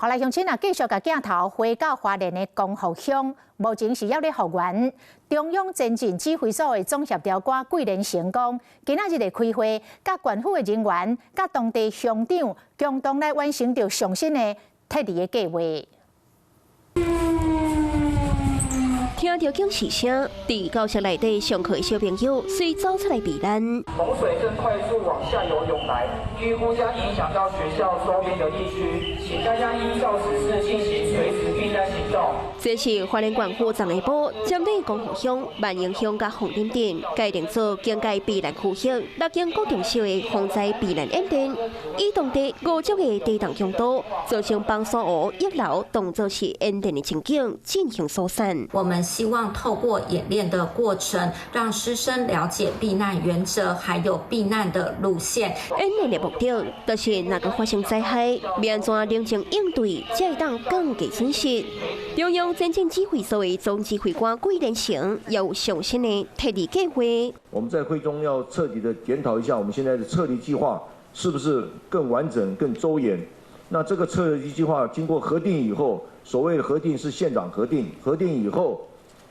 好來，鄉親啊，繼續共鏡頭回到花蓮的光復鄉，目前是猶咧復原。中央前進指揮所的總協調官桂連成講，今仔日的開會，佮縣府的人員，佮當地鄉長共同來完成著上新的撤離的計劃。聽著警示聲，佇教室內底上課的小朋友隨走出來避難。洪水正快速往下游湧來，預估將影響到學校周邊的地區，請大家依照指示進行隨時避難行動。這是花蓮縣府昨下晡針對光復鄉、萬榮鄉佮鳳林鎮，界定做警戒避難區域，六間國中小的防災避難演練，以當地五種的地動強度，造成崩沙湖溢流，當作是演練的情景進行疏散。我們希望透過演練的過程，讓師生了解避難原則，還有避難的路線。演練的目的，就是若閣發生災害，欲按怎冷靜應對，才會當降低損失。中央前進指揮所的總指揮官桂連成有上新的撤離計劃。我們在會中要徹底的檢討一下，我們現在的撤離計劃是不是更完整、更周延？那這個撤離計劃經過核定以後，所謂的核定是縣長核定，核定以後，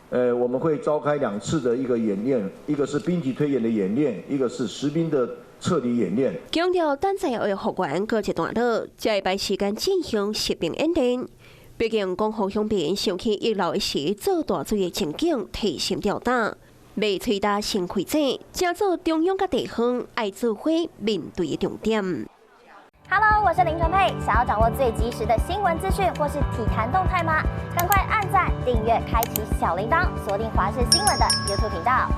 我們會召開兩次的一個演練，一個是兵急推演的演練，一個是實兵的撤離演練。強調等災後復原閣一段落，才會排時間進行實兵演練。畢竟光復鄉民想起溢流的時做大水的情景，提心吊膽，欲吹焦先開井，成做中央佮地方愛做伙面對的重點。 Hello，我是林純佩，想要掌握最及時的新聞資訊或是體壇動態嗎？趕快按讚、訂閱、開啟小鈴鐺，鎖定華視新聞的 YouTube 頻道。